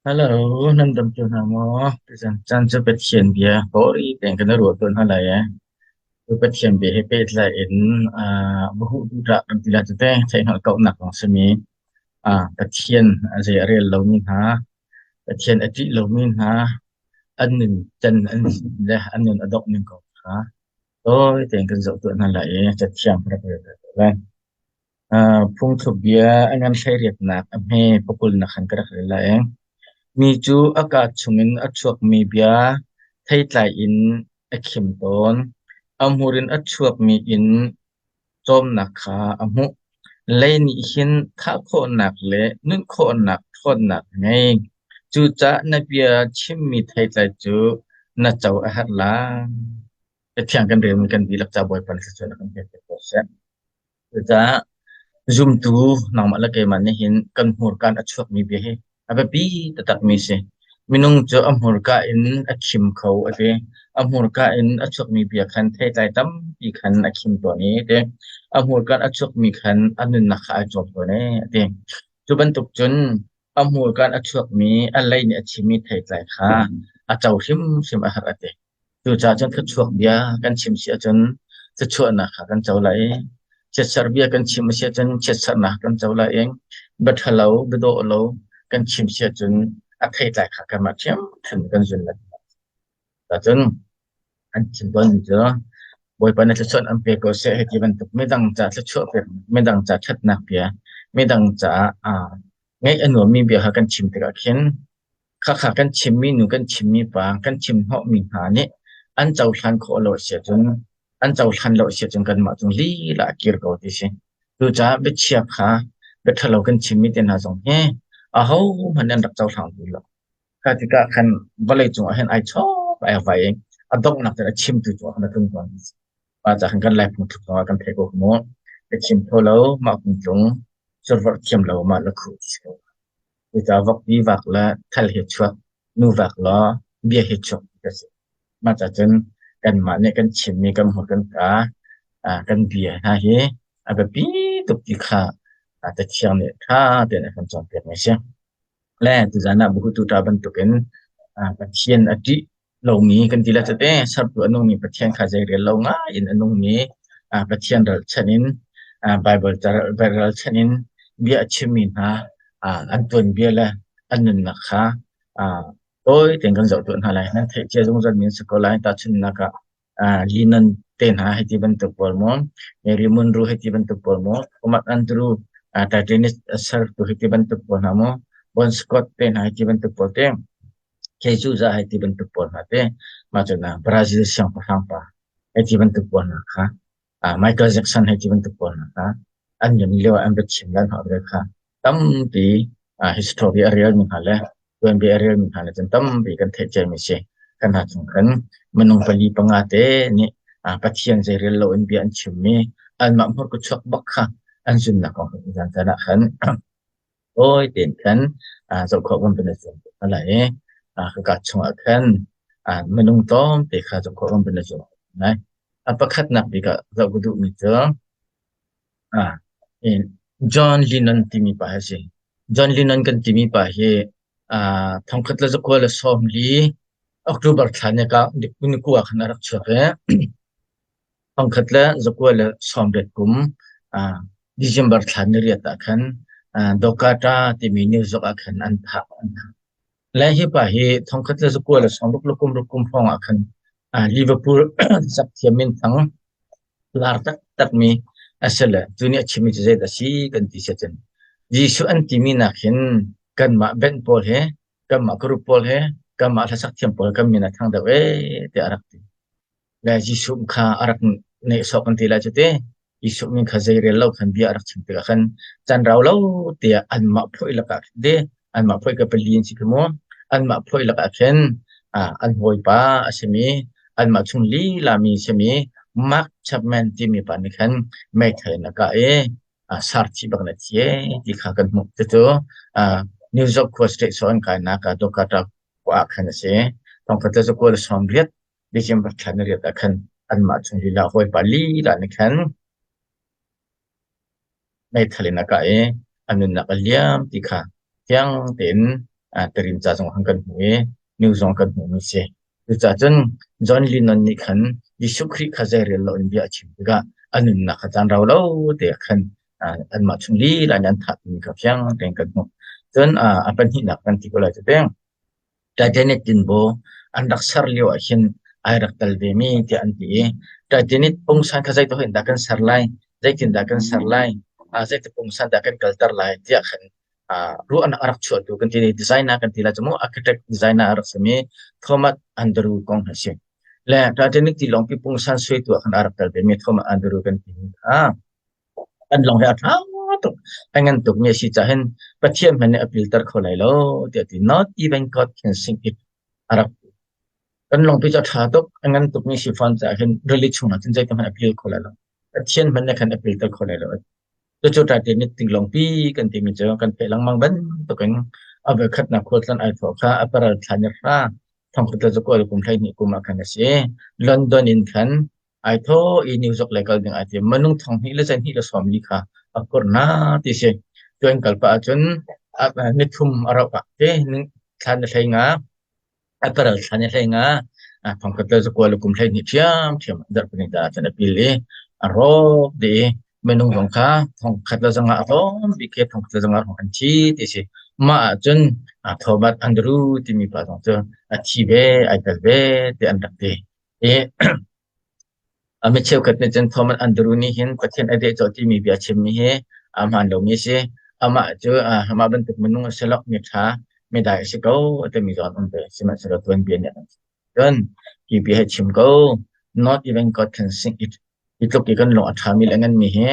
Hello, nan dam cio hna maw? Tuzan caan cu Pathian bia kawri tein kan i ruah tawn hna lai ee. Cu Pathian bia he pehtlai in bahuh duhdah kan ti lai cu teh, theihhngalh kauhnak kong simi Pathian a zei a rel lomi hna, Pathian a ṭih lomi hna, an nun can an le an nun a dongh ning kong kha tawi tein kan zoh tuah hna lai i Cathiang ka rak rel ve ko lai. Phungthluk bia a ngan hleiriatnak a hme pakulnak khan ka rak rel lai. Mi cu a kaa chungin a chuakmi bia theitlai in a khim tawn. A hmur in a chuakmi in cawmnak kha a hmuh. Lei nih hin thah khawhnak le nun khawhnak ṭhawnnak a ngei. Cucaah na bia chimmi theitlai cu na co a herh lai. Cathiang kan relmi kan dihlak ca Bawipa nih thluachuah a kan pek ko seh. Cucaah zumtu nangmah le keimah nih hin kan hmurka in a chuakmi bia hi a biapi taktakmi a si. Minung cu a hmurka in a khim kho a ti. A hmurka in a chuakmi bia khan theitlai tampi khan a khim tawn i a ti. A hmurka in a chuakmi khan a nunnak kha ai cawm tawn ee a ti. Cu bantuk cun a hmurka in a chuakmi a lei nih a chimmi theitlai kha a co hrimhrim a herh a ti. Cucaah cun thluachuak bia kan chim si ahcun thluachuahnak kha kan co lai i chiatserh bia kan chim a si ahcun chiatserhnak kan co lai i bia ṭhalo, bia dawh lo kan chim si ahcun a theitlai kha kanmah ṭhiamṭhiam kan zun lai. Cun an chim tawnmi cu Bawipa na thluachuah an pe ko seh hei ti bantuk midang ca thluachuah pek, midang ca ṭhatnak bia, midang caah ngaih a nuammi bia kha kan chim tikah khin Khakha kan chimmi nu kan chimmi pa kan chim hnawhmi hna nih an cohlan khawh lo a si ahcun an cohlan lo a si ahcun kanmah cung lila a kir ko ti si. Cucaah biachia kha bia ṭhalo kan chimmi te hna zong hi ahohmanh nih an rak cohlang ti lo. Kha tikah khan vawlei cungah hin ai chawk ai vai i a donghnak cun a chimtu cungah khan a tlung tawn ti si. Mah cah khan kan Lai phungthluk zongah kan theih ko mu. Ka chim kho lo, mah kung tlung, survorh thiam lo, mah la khuh ti si ko. Cucaah vokpi vak le thal he chuak, nu vak law bia he chuak ti ka si. Mah cun kanmah nih kan chimmi kan hmur kan kaa kan bia hna hi a biapi tuk ti kha Cathiang nih ṭha tein a kan cawnpiakmi a si. Le tuzaan ah buhutu ṭa bantukin Pathian a ṭih lomi kan ti le cate sertu a nungmi Pathian kha zeirel lo ngai in a nungmi Pathian ralchanh in Baibal ralchanh in bia a chimmi hna an tuanbia le an nunnak kha tawi tein kan zoh tuah hna lai. Nan theih cia zungzal mi an si ko lai. Tahchunhnak ah Linan te hna hei ti bantuk pawl maw, Mary Munro hei ti bantuk pawl maw, Thomas Andrew Titanic sertu hei ti bantuk pawl hna maw, Bon Scott te hna hei ti bantuk pawl te, Khezuza hei ti bantuk pawl hna te, mah cun Brazil siangpahrang pa hei ti bantuk pawl hna kha, Michael Jackson hei ti bantuk pawl hna kha an nun lio ah an va chim lan hna ve kha tampi history a relmi hna le tuanbia a relmi hna le cun tampi kan theih ciami si. Kan hna chung khan minung pali panga te nih Pathian zeirel lo in bia an chimmi anmah hmurka chuak bak kha an zunnak kong kan zan caan ah khan Tawi tein khan zoh khawh kan van i zuam hna lai i khaka chungah khan minung tlawmte kha zoh khawh kan van i zuam lai. A pakhatnak bik ah zoh ka duhmi cu John Lennon timi pa hi a si. John Lennon kan timi pa hi 1940 October thla ni ka ni kua khan a rak chuak i 1918 kum December thla niriat ah khan Dokata timi New York ah khan an thah. Le hi pa hi 1960 kum hrawng ah khan Liverpool zakthiam minthang lar taktakmi a si le cu nih a chimmi cu zeidah a si kan ti si ahcun Jesuh an timi nak hin kanmah band pawl he kanmah group pawl he kanmah hlasak thiam pawl kan min a thang deuh ee tiah a rak ti. Le Jesuh kha a rak nehsawh kan ti lai cu ti. Jesuh min kha zeirel lo khan bia a rak chim tikah khan can rau lo tiah anmah phoih lakah khin ti anmah phoih ka pali an si khi mu anmah phoih lakah khin an hawipa a simi anmah chung lila mi simi Mark Chapman timi pa nih khan meithal in a kah i sarthi bak na thi ti kha kan hmuh. Cucu New York khua state so an kainak Dakota khua ah khan a si. Thongkhat le zakua le 80 December thla ni riat ah khan anmah chung lila hawipa lila nih khan meithal in a kah i a nunnak a liam ti kha fiang tein Terim ca zong han kan hmu i news zong kan hmuhmi si. Cucaah cun John Lennon nih khan Jesuh Khrih kha zeirel loin bia a chim tikah a nunnak kha caan rau lo te ah khan anmah chung lila in an thah timi kha fiang tein kan hmuh. Cun a pahnihnak kan ti ko lai cu te. Titanic tinbaw an rak ser lio ah hin ai rak tel vemi tiah an ti i Titanic pungsan kha zeitluk in dah kan ser lai, zeitindah kan ser lai, zeitik pungsan dah kan kalter lai tiah khan ruahnak a rak chuahtu kan ti designer kan ti lai cu mu architect designer a rak simi Thomas Andrew kong a si. Le Titanic tilawngpi pungsan suaitu ah khan a rak tel vemi Thomas Andrew kan ti kha An lawng hi a ṭha tuk. A ngan tukmi a si caah hin Pathian hmanh nih a pilter kho lai lo tiah a ti. Not even God can sink it. A rak ti. Kan lawngpi cu a ṭha tuk. A ngan tukmi si fawn caah hin rili chungah cun zeitik hmanh a pil kho lai lo. Pathian hmanh nih khan a pilter kho lai lo. Cucu Titanic tinglawngpi kan timi cu kan theih lengmang bantukin a voikhatnak khualtlawn ai thawh kha a paral thla ni hra thongkhat le zakua le kum 12 kum ah khan a si. London in khan Ai thaw i New York lei kal ding ai tim. Minung 2000 le zeihnih le 40 kha a phurh hna ti si. Cu an kal pah ahcun nithum a rauh pah te. Thla ni hlei nga, a paral thla ni hlei nga, thongkhat le zakua le kum 12 ṭhiamṭhiam zarhpini ta ahcun a pil i a rawk dih i minung zong kha thongkhat le zanga a tlawm bik khi thongkhat le zanga hrawng an thi ti si. Mah ahcun Thomas Andrew timi pa zong cu a thi ve, ai tel ve ti an rak ti. I mi cheukhat nih cun Thomas Andrew nih hin Pathian a dehcawh timi bia chimmi hi a hmaan lomi a si. Amah cu amah bantuk minung a si lo, mi ṭha, mi dai a si ko a timi zong an um ve. Sihmanhsehlaw tuanbia nih a kan chimh. Cun hi bia hi chim ko, not even God can sing it. Hi tluk i kan lung a ṭhami le a nganmi hi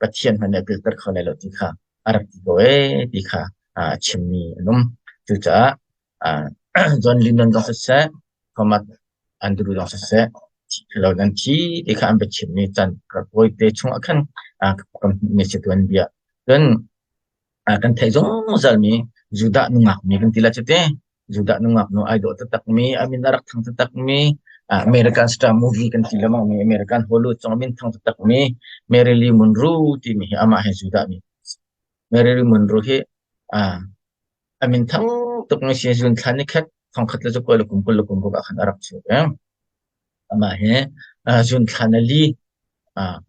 Pathian hmanh nih a pilter kho lai lo ti kha a rak ti ko ee ti kha a chimmi an um. Cucaah John Lennon zong siseh, Thomas Andrew zong siseh, lo nan thi ti kha an biachimmi can te chungah khan kan hmuhmi si tuanbia. Cun kan theih zungzalmi Judah nungak mi kan ti lai cu te. Judah nungak nu ai dawh taktakmi, a min a rak thang taktakmi, American star movie kan ti lengmang mi, American Hollywood zong a min thang taktakmi Marilyn Monroe timi hi amah hi Judah mi. Marilyn Monroe hi A min thang tukmi si zun thla nikhat thongkhat le zakua le kum 20 le kum ruk ah khan a rak chuak i amah hi zun thla na li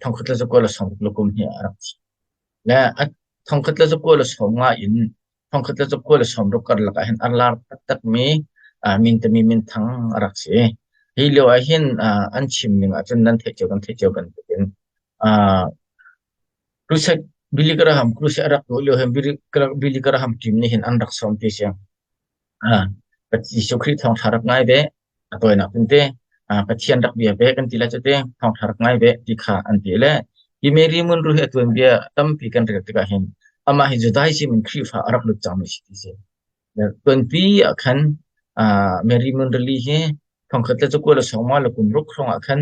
thongkhat le zakua le 60 le kum hi a rak thi. Le a thongkhat le zakua le 50 in thongkhat le zakua le 60 karlak ah hin a lar taktakmi min tami minthang a rak si. Hi lio ah hin an chim ning ahcun nan theih cio kan theih cio bantukin Crusade Billy Graham Crusade a rak tuah lio hin Billy Graham team nih hin an rak sawm ti si. Jesuh Khrih thawngṭha rak ngai ve, a tawinak cun te, Pathian rak bia ve kan ti lai cu te, thawngṭha rak ngai ve ti kha an ti le hi Mary Munro hi a tuanbia tampi kan rel tikah hin amah hi Judaism in Khrihfa a rak lut cangmi si ti si. Tuanpi ah khan Mary Munro hi thongkhat le cakua le sawma le kum ruk hrawng ah khan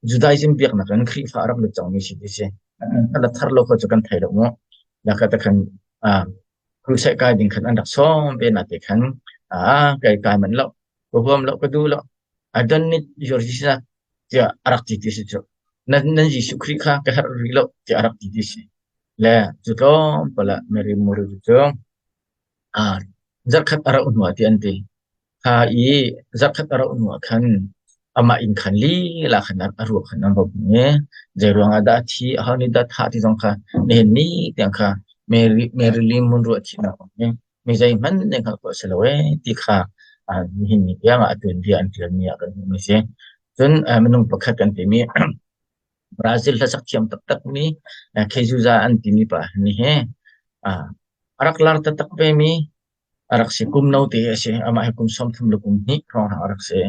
Judaism biaknak in Khrihfa a rak lut cangmi si ti si. A thar lo kha cu kan thei lo mu. Laka te khan crusade kai ding khan an rak sawm ve na te khan kai kai man lo ka huam lo ka du lo I don't need your Jesus tiah a rak ti ti si cu. Nan nan Jesuh Khrih kha ka herh rih lo tiah a rak ti ti si. Le cu tlawmpal ah Mary Muru cu zarkhat a rauh hnuah tiah an ti. Kha i zarkhat a rauh hnuah khan amah inn khan lila khan a ruak khan an va hmuh i zeiruang ah dah a thi, aho nih dah thah ti zong kha nihin ni tiang kha Mary, Marilyn Monroe a thihnak kong hi mi zeihmanh nih hngalh khawh a si lo ee ti kha nihin ni tiang ah a tuanbia an ṭialmi ah kan hmuhmi a si. Cun minung pakhat kan timi Brazil hlasak thiam taktakmi Khezuza an timi pa nih hi a rak lar taktak vemi a rak si. Kum note a si. Amah hi kum 30 le kum hnih hrawng a rak si.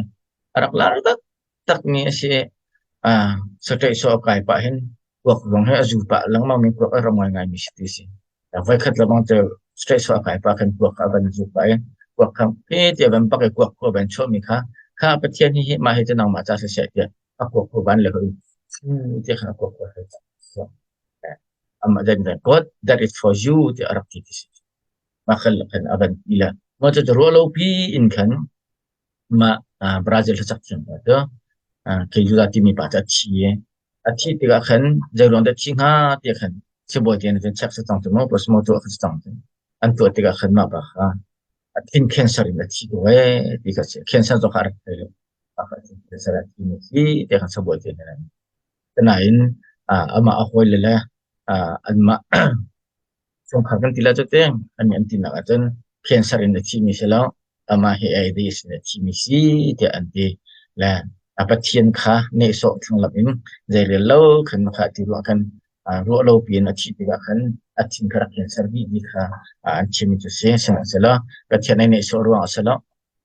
A rak lar taktakmi a si. Saṭaih sawh a kai pah hin kuak zong hi a zu pah lengmang mi kuak a ram ngaingaimi si ti si. Voikhat lebang cu saṭaih sawh a kai pah khan kuak kha a van zu pah i kuak kha he ti a van pak i kuak khu a van chuahmi kha kha Pathian hi hi mah hi cu nangmah ca siseh tiah a kuak khu van le hoi ti khan a kuak khu a amah then God that is for you tiah a rak ti ti si. Mah khan khan a van ti le mah cu ruah lo pi in khan mah Brazil hlasak thiam pa cu Kejula timi pa cu a thi i a thih tikah khan zeiruang dah thi hnga tiah khan sibawi te nih cun check si cang cu mu postmortem tuah kha si cang cu an tuah tikah khan mah pa kha. A thin cancer in a thi ko ee ti kha si. Cancer zong kha a rak thei lo. Thin cancer a thi mi si ti kha sabuai te nan. Nain amah a hawile le anmah chungkhar kan ti lai cu te an an tinak ahcun cancer in a thimi si lo amah hi AIDS in a thimi si tiah an ti le a Pathian kha nehsawh thlanglamh in zeirel lo khan kha ti ruah khan ruah lo piin a thih tikah khan a thin kha rak cancer dih ti kha an chimmi cu si. Sihmanhsehlaw Pathian ai nehsawh ruangah a si lo,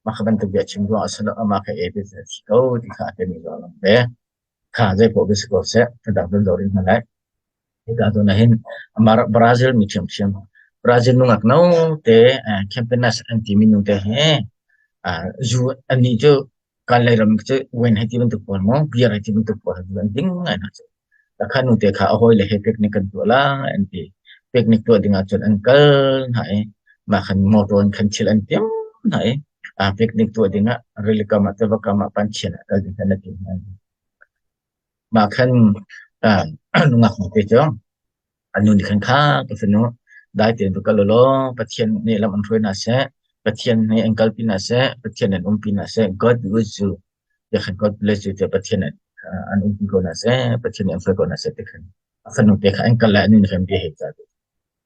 mah kha bantuk bia chim ruangah a si lo, amah kha AIDS in a thi ko ti kha a timi zong an ve. Kha zeipoh bia si ko seh, dang dun dor in hna lai. Hika zawn ah hin Brazil mi ṭhiamṭhiam, Brazil nungak no te Campinas an timi nu te he zu annih cu Kalay ram cu wine hei ti bantuk pawl maw beer hei ti bantuk pawl zu an ding ngai hna cu. Kha nu te kha a hawile he picnic kan tuah lai an ti. Picnic tuah ding ah cun an kal hna i mah khan motor in khan thil an tiam hna i picnic tuah ding ah rili kam ah tiva kam ah panchian ah kal ding khan an tim hna. Mah khan nungak te cu an nu nih khan kha ka fanu dai tein va kal u law Pathian nih lam an hruai hna seh, Pathian nih an kalpi hna seh, Pathian an umpi hna seh, God be with you tiah khan God bless you tiah Pathian an umpi ko hna seh, Pathian nih an hruai ko hna seh ti khan a fanu te kha an kal lai, an nu nih khan bia hei cah.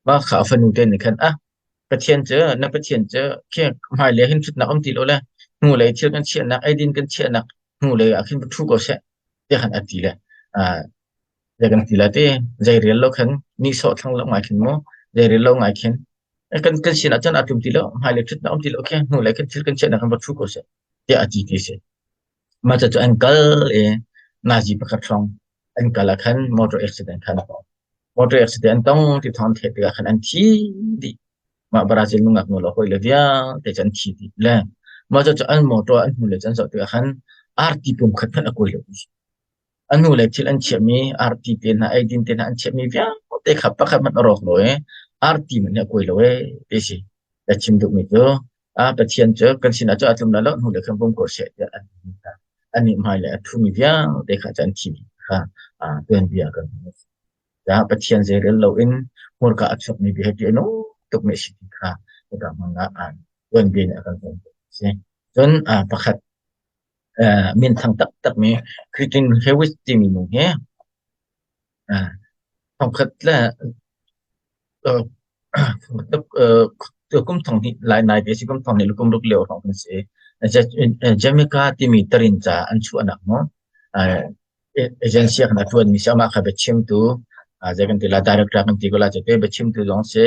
Mah kha a fanu te nih khan ah Pathian cu na Pathian cu khi hmailei hin ṭhutnak um ti lo le hnulei thil kan chiahnak eidin kan chiahnak hnulei ah khin va ṭhu ko seh tiah khan a ti le zei kan ti la ti zei rel lo khan nihsawh thlang lo ngai khin mu zei rel lo ngai khin kan kan sin ah cun aa tlum ti lo hmailei ṭhutnak um ti lo khi hnulei khin thil kan chiahnak khan va ṭhu ko seh tiah a ti ti si. Mah cu an kal i nazi pakhat hrawng an kal ah khan motor accident khan a tong. Motor accident an tong ti thawng an theih tikah khan an thi dih. Mah Brazil nungak nu le hawile vialte cu an thi dih le mah cu an motor an hnu le cu an zoh tikah khan arti pum khat hmanh a kuai lo. A hnu le thil an chiahmi arti te hna eidin te hna an chiahmi vialte kha pakhat hmanh a rawk lo i arti hmanh nih a kuai lo ee ti si. Ka chim duhmi cu a Pathian cu kan sinah cu a tlum lai lo hnu le khan vung ko seh tiah an ti hna. Anih hmai le a ṭhumi vialte kha cu an thimi kha tuanbia kan hmu. Caah Pathian zeirel loin hmurka a chuakmi bia hi ṭih a nung tukmi a si ti kha hika hmun ah tuanbia nih a kan cawnpiak a si. Cun pakhat minthang taktakmi Christine Lewis timi nu hi thongkhat le kum thong hnih lai nai te si kum thong hnih le kum ruk lio hrawng kan si. Jamaica timi tarin ca an chuahnak mu agency ah khan a ṭuanmi si. Amah kha biachimtu zei kan ti la director kan ti ko la cu biachimtu zong si,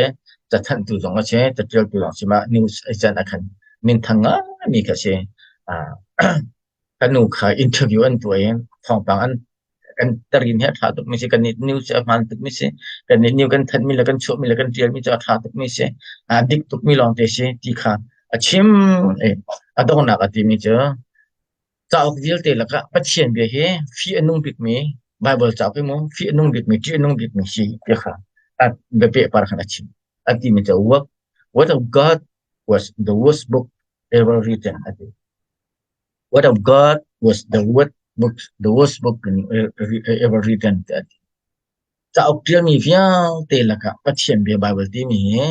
cathanhtu zong a si, caṭialtu zong si. Mah news agent ah khan minthang ngaimi kha si. Ka nu kha interview an tuah i thawngpang an kan tarin hi a ṭha tukmi si. Kan nih news cu a hmaan tukmi si. Kan nih new kan thanhmi le kan chuahmi le kan ṭialmi cu a ṭha tukmi si. A dik tukmi lawngte si ti kha a chim i a donghnak a timi cu Cauk vialte lakah Pathian bia hi fih a nung bikmi Baibal cauk hi mu fih a nung bikmi, ṭih a nung bikmi si ti kha a biapehpar khan a chim. A timi cu Word of God was the worst book ever written a ti. Word of God was the worst book, the worst book ever written ti a ti. Cauk ṭialmi vialte lakah Pathian bia Baibal timi hi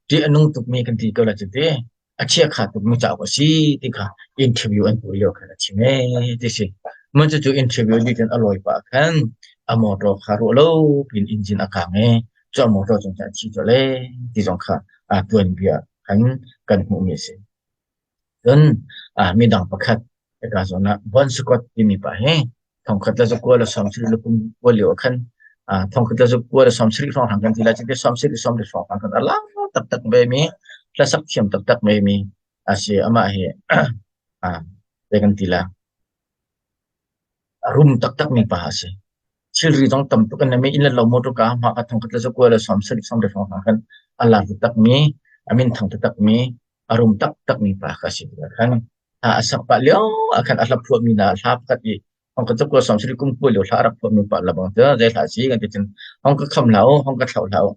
ṭih a nung tukmi kan ti ko lai cu ti. A chiakha tukmi cauk a si ti kha interview an tuah lio khan a chim ee ti si. Mah cucu interview dih cun a lawi pah khan a motor kha ruah lo piin engine a kang i cu a motor cung cun a thi colh ee ti zong kha tuanbia khan kan hmuhmi a si. Cun midang pakhat hika zawn ah Bon Scott timi pa hi thongkhat le zakua le 70 le kum kua lio ah khan thongkhat le zakua le 70 hrawnghrang kan ti lai cuti 70 70 hrawnghrang kan a lar taktak ve mi hlasak thiam taktak ve mi a si. Amah hi zei kan ti la a rum taktak mi pa a si. Thilri zong tam tuk an nei. Inn le lo motor ka hma ka thongkhat le zakua le 70 70 hrawnghrang khan a lar taktak mi a min thang taktak mi a rum taktak mi pa kha a si tikah khan a sak pah lio ah khan a hla phuahmi hna hla pakhat i hong ka cakua sawm sari kum kua lio hla a rak phuahmi pa labang cu zei hla si kan ti cun hong ka kham hlah u hong ka thlauh hlah u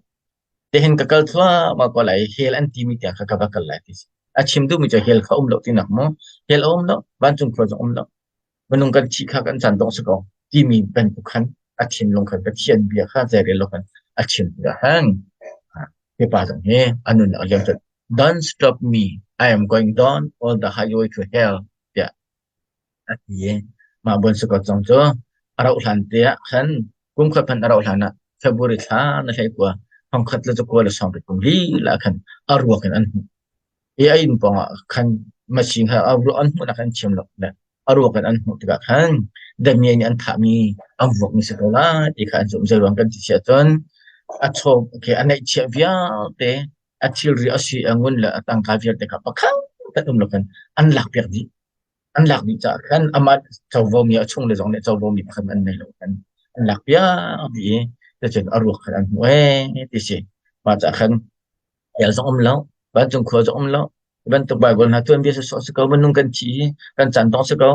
tihin ka kal thluahmah ko lai hell an timi tiang kha ka va kal lai ti si. A chim duhmi cu hell kha um lo tinak mu hell a um lo vancung khua zong um lo minung kan thih kha kan caan dong si ko timi bantuk khan a thinlung khan Pathian bia kha zeirel lo khan a chim tikah khan hi pa zong hi a nun a liam. Don't stop me. I am going down all the highway to hell tiah a ti i mah Bon Scott zong cu a rauh hlan te ah khan kum khat hmanh a rauh hlan ah February thla na hlei kua thongkhat le cakua le sawmriat kum lila ah khan a ruak in an hmuh. I a inn pawng ah khan machine kha an hmuhnak an chim lo le a ruak in an hmuh tikah khan damiah nih an thahmi an vuakmi si ko lai ti kha an zumh. Zeiruang kan ti si ahcun a chaw khi a neihchiah vialte a thilri a sui a ngun le a tangka vialte kha pakhat kan um lo khan an lakpiak dih. An lak dih caah khan amah covo mi a chung le zong nih covo mi pakhat an nei lo khan an lakpiak dih i cucun a ruak khan an hmuh ee ti si. Mah caah khan hell zong um lo, vancung khua zong um lo. Hi bantuk Baibal hna tuanbia sawsawh si ko, minung kan thi i kan caan dong si ko,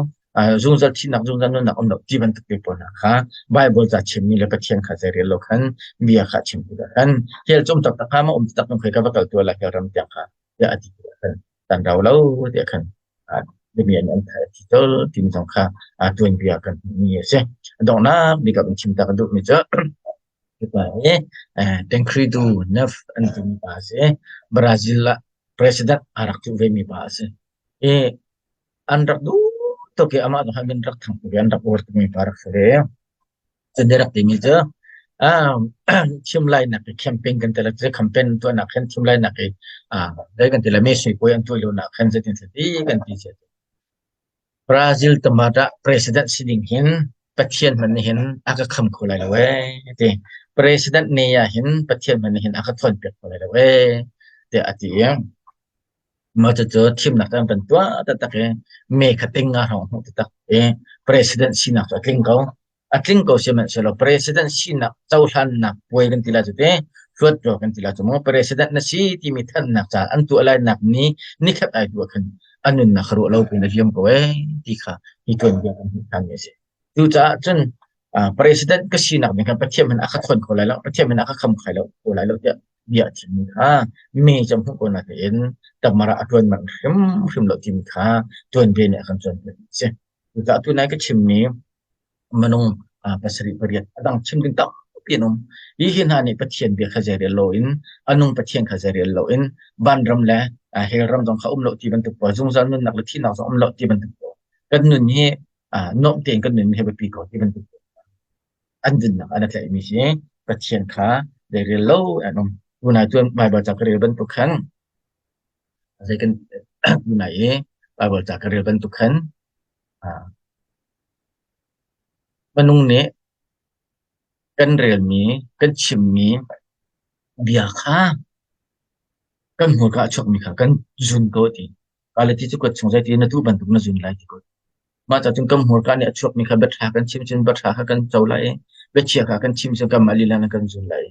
zungzal thihnak, zungzal nunnak um lo ti bantuk te pawl hna kha Baibal ca chimmi le Pathian kha zeirel lo khan bia kha chim tikah khan hell cu um taktak hnga maw um taktak hnga ka va kal tuah lai hell ram tiang kha tiah a ti tikah khan kan rau lo tiah khan biabia nih an thai a thi colh timi zong kha tuanbia kan hmuhmi a si. Donghnak bik ah kan chim ta ka duhmi cu Hipa hi Tancredo Neff an timi pa a si. Brazil ah president aa rak cuh vemi pa a si. I an rak duh tuk i amah zong an rak thang tuk i an rak uar tukmi pa rak si ve. Cun rak timi cu thim lainak i campaign kan ti le campaign tuahnak khan thim lainak i zei kan ti le me sui puai an tuah lio nak khan zeitin ti kan ti si. Brazil tamada president si ding hin Pathian hmanh nih hin a ka kham kho lai lo ee ti. President ne ah hin Pathian hmanh nih hin a ka thawnpiak kho lai lo ee tiah a ti i mah cucu thimnak cu an kan tuah taktak i me kha ting nga hrawng hmuh taktak i president sinak cu a tling ko. A tling ko sihmanhsehlaw president sinak cohlannak puai kan ti lai cu te hluatlaw kan ti lai cu mu president na si timi thannak ca an tuah lai nak ni nikhat ai tuah khan a nunnak kha ruah lo pin a liam ko ee ti kha hi tuanbia kan hmuh than mi a si. Cucaah cun president ka sinak ning kha Pathian min a ka thawn kho lai lo, Pathian min a ka kham khai lo kho lai lo tiah bia a chimmi kha mi cam hmuh ko na tein tamara a tuan manh hrimhrim lo timi kha tuanbia nih a kan cawnpiak a si. Cucaah tunai ka chimmi minung pasarih pariat a dang chim ding tampi an um. Hi hi hna nih Pathian bia kha zeirel loin a nung Pathian kha zeirel loin vanram le hell ram zong kha um lo ti bantuk pawl zungzal nunnak le thihnak zong um lo ti bantuk pawl kan nun hi nuam tein kan nun hi biapi ko ti bantuk an dinnak an tlaihmi hi Pathian kha zeirel lo an um. Tunai tuan Baibal ca ka rel bantuk khan zei kan tunai i Baibal ca ka rel bantuk khan Minung nih kan relmi, kan chimmi bia kha kan hmurka a chuakmi kha kan zun ko a ti. Kalati cu kuat chung zeiti na tuh bantuk na zun lai ti ko. Mah ca cun kan hmurka nih a chuakmi kha biaṭha kan chim cun biaṭha kha kan co lai i biachia kha kan chim cun kanmah lila in kan zun lai.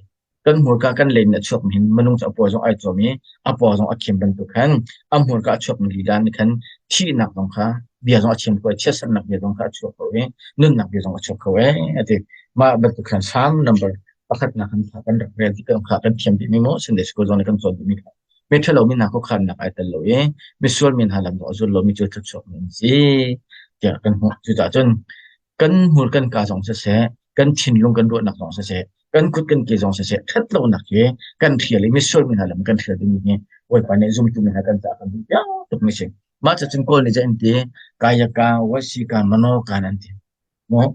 Kan hmurka kan lei in a chuakmi hin minung cu a paw zong ai cawm i a paw zong a khim bantuk khan a hmurka a chuakmi lila nih khan thihnak zong kha bia zong a chim kho i chiatsernak bia zong kha a chuak kho i nunnak bia zong a chuak kho ee a ti. Mah bantuk khan Salm number pakhatnak kan kan rak rel ti kan kha kan thiam dihmi maw Sunday school zong nih kan cawn dihmi kha miṭhalo mi hna khuakhannak ai tel lo i misual mi hna lam zong a zul lomi cu thluachuakmi an si tiah kan hmuh. Cucaah cun kan hmur kan ka zong siseh, kan thinlung kan ruahnak zong siseh, kan kut kan ke zong siseh, ṭhat lonak hi kan hrial i misual mi hna lam kan hrial dingmi hi Bawipa nih zumtu mi hna kan caah kan duh piak tukmi si. Mah cu cun Kawl nih cun an ti, kayaka, wasika, manoka an ti. Maw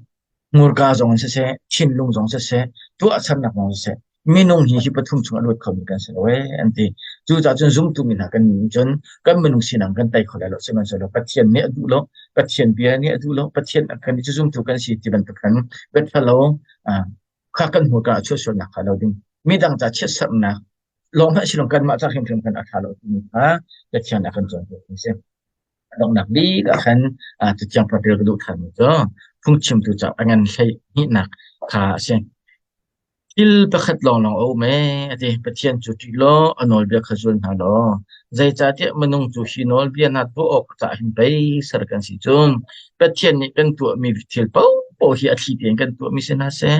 hmurka zong in siseh, thinlung zong siseh, tuahsernak zong siseh, minung hi hi pathum chung a luat khomi kan si lo ee an ti. Cucaah cun zumtu mi hna kan nih cun kan minung sinak kan tei kho lai lo sihmanhsehlaw Pathian nih a duh lo, Pathian bia nih a duh lo, Pathian kan nih cu zumtu kan si ti bantuk khan biathalo kha kan hmurka ah chuahsualnak kha lo ding. Midang ca chiatserhnak lawng hmanh si lo kanmah ca hrimhrim khan a ṭha lo timi kha Pathian a kan cawnpiak mi si. A donghnak bik ah khan cathiang pakhat rel ka duh ṭhanmi cu phungchimtu ca a ngan hlei hnihnak kha a si. Thil pakhat lawnglawng a um ee, a ti. Pathian cu ṭih law a nawlbia kha zul hna law, zeicahtiah minung cu hi nawlbia hna tuah awk caah hin pei ser kan si cun Pathian nih kan tuahmi thil paohpaoh hi a thli tein kan tuahmi si hna seh.